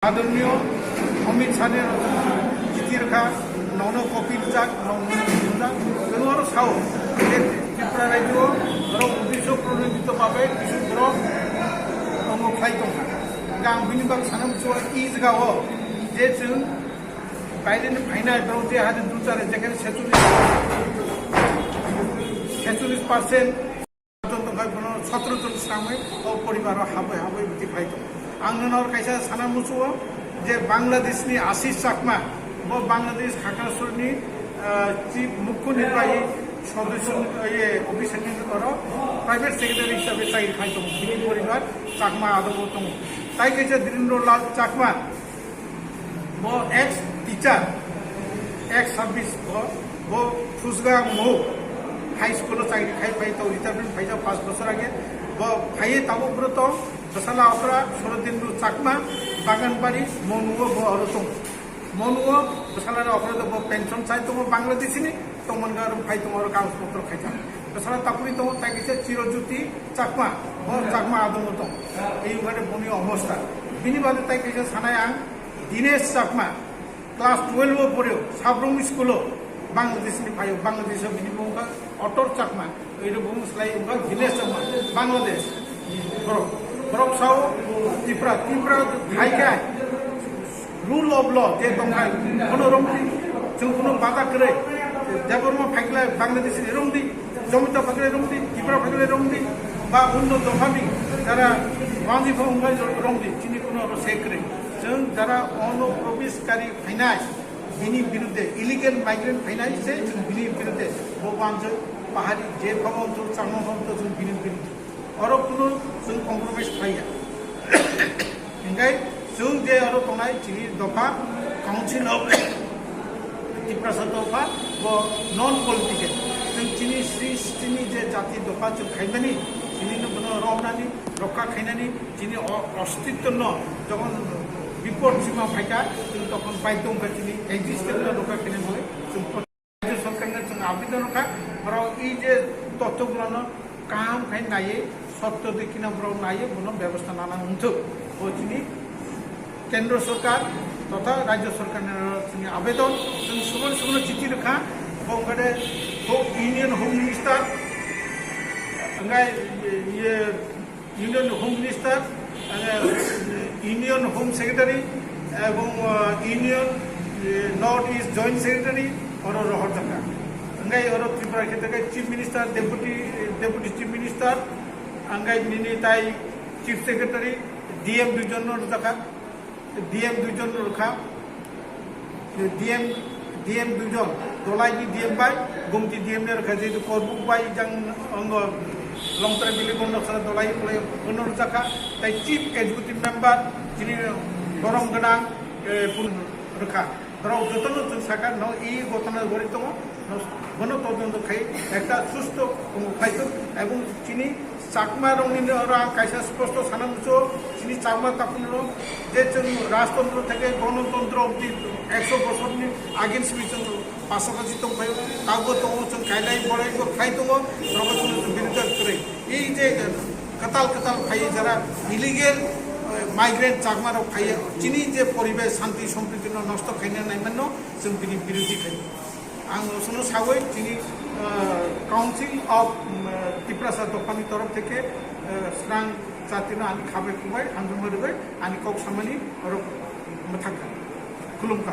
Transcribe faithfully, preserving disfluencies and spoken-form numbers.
Adorniyo Amit Shah ni chiti rwkha, nono copy rijak, nono rijak, nono aro sao je Tripura rajyo oro uddesho pronodito babe kisu borok tongo khlai tongkha. Hingkhe ang bini bagwi sana muchungo i jagao je chwng baireni phainai borok je hadi duchare jekhane sechulis, sechulis percent jon tongkha, bono sotro jon swnamwi o poribaro habwi habwi bwtwi phai tongo. Ang nono kaisa sana muchungo je Bangladeshni Ashish Chakma, bo Bangladesh Khagrasorni, ah, chief mukho nirbahi sodosyo, iye, officer ni oro private secretary hisabe chakri khai tongo. Bini poribar Chakma adongo tongo. Tai kaisa Dhirendra Lal Chakma, bo ex teacher, ex service bo, bo Phusga Mou High School o chakri khai phai tong, retirement phaijak panch bochor age. Bo phaiwi tabuk bwrwi tong, bwsala okra Sorodendu Chakma, Baganbari, Monuo bo oro tong. Monuo bwsala okra bo pension sai tongo Bangladesh ni, tongmani aro phai tongo oro kagoj potro khaijak. Bwsala tapuri tongo tai kisa Chirojyoti Chakma, bo Chakma adongo tong. Ei ungkha de boni obostha. Bini bade tai kisa sanai ang Dinesh Chakma, class twelve o poreo, Sabrum school o, Bangladesh ni phaio, Bangladesh o bini bumung kha Otor Chakma, ero bumung slai ungkha Dinesh Chakma, Bangladesh. Borok, borok sao Tipra, Tipra hai khe rule of law je tongkhai, kono romdi, chwng kono bada kwrwi, Debbarma phaikle Bangladesh ni romdi, Jamita phaikle romdi, Tipra phaikle romdi, ba onno dophani jara bangdi pha ungkha romdi, chini kono oro se kwrwi. Chwng jara ono probesh kari phainai, bini birudde, illegal migrant phainai se chwng bini birudde, bo banjak pahari je phamonto, changma phamonto chwng bini birudde. Oro kuno chwng compromise khlaiya. Hingkai chwng je oro tongnai chini dopha Council of Tiprasa dopha bo non political. Chwng chini sri sristini je jati dopha chwng khaimani, chini no bono romnani, rokha khainani, chini o-, ostitto no jokhon bipod sima phaikha, chwng tokhon baidhyo wngkha chini existence no rokha khainani bagwi chwng Rajya Sarkar no chwng abedon rwkha, borok ei je totto gulono kaham khai naiwi, sotto de kina borok naiwi bono bebosta nana wngthok. Bo chini Kendra Sarkar totha Rajya Sarkar no chini abedon, chwng subon subon chiti rwkha, bo wngkha de Ho-, Union Home Minister, wngkha iye, Union Home Minister, eh, Union Home Secretary, ebong, eh, Union, eh, North East Joint Secretary, oro rohorjakha. Hingkai oro Tripura khe tei Chief Minister, Deputy, Deputy Chief Minister, hingkai nini tai Chief Secretary, D M duijon no rwjakha. D M duijon rwkha, D M, D M duijon, Dolaini D M bai Gumti D M ni rwkha, jehetu Korbuk bai jang ongo Longtrai Valley Gondok sara Dolai pore bono rwjakha, tai Chief Executive Member chini borom gwnang, eh, pun rwkha. Borok jotono chwng sakha, no, i gotona gori tongo, no, bono todonto khai, ekta susto khai tok, ebong chini Chakma rokni oro ang kaisa sposto sana muchungo, chini Chakma takhuk rok je chwng rajtontro theke gonotontro obdi ekso bosorni against ni chwng pasapasi tongphaio, tabukbo tongo chwng kailai bolai bo khai tongo, norokbo chwng birodha kwrwi. Ei je kwtal kwtal phaiwi jara illegal, eh, migrant Chakma rok phaiwi chini je poribesh shanti sompriti no nosto khaina naimanno chwng bini birodhi khai. Ang nosono sawi chini, ah, Council of, um, Tiprasa dophani torof theke, ah, srang jatino ani khabai kubai hamjakma rwgwi ani kok samani oro mwthangkha, khulumkha.